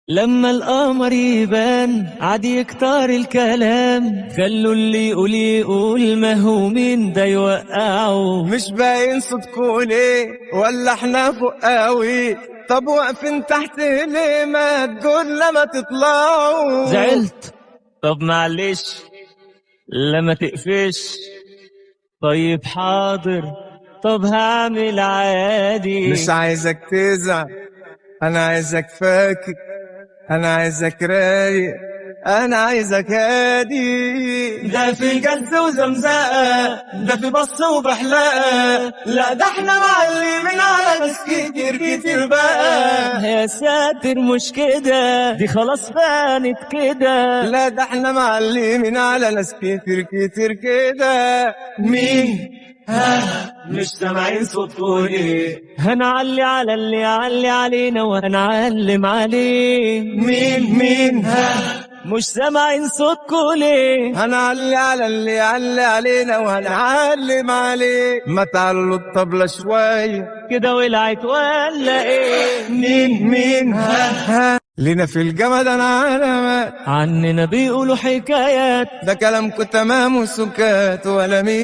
لما القمر يبان عاد يكتر الكلام، خلوا اللي يقول يقول، ما هو مين ده يوقعه؟ مش باين صوتكوا ليه ولا احنا فوق قوي؟ طب واقفين تحت ليه؟ ما تقول لما تطلعوا. زعلت؟ طب معلش، لما تقفش. طيب حاضر، طب هعمل عادي. مش عايزك تزعل، انا عايزك فاكر، انا عايزك رايق، انا عايزك هادي. ده في جز وزمزقه، ده في بص وبحلقه، لا ده احنا معلمين على ناس كتير كتير بقى. يا ساتر مش كده، دي خلاص بانت كده. لا ده احنا معلمين على ناس كتير كتير كده. مين؟ ها؟ مش سامعين صوتكوا ليه؟ هنعلي على اللي يعلي علينا وهنعلم عليه. مين مين؟ ها؟ مش سامعين صوتكوا ليه؟ هنعلي على اللي يعلي علينا وهنعلم عليه. ما تعلوا الطبلة شوية كده ولعت ولا ايه؟ مين مين؟ ها ها؟ لينا في الجمد انا علامات، عننا بيقولوا حكايات، ده كلامكوا تمام وسكات ولا مين.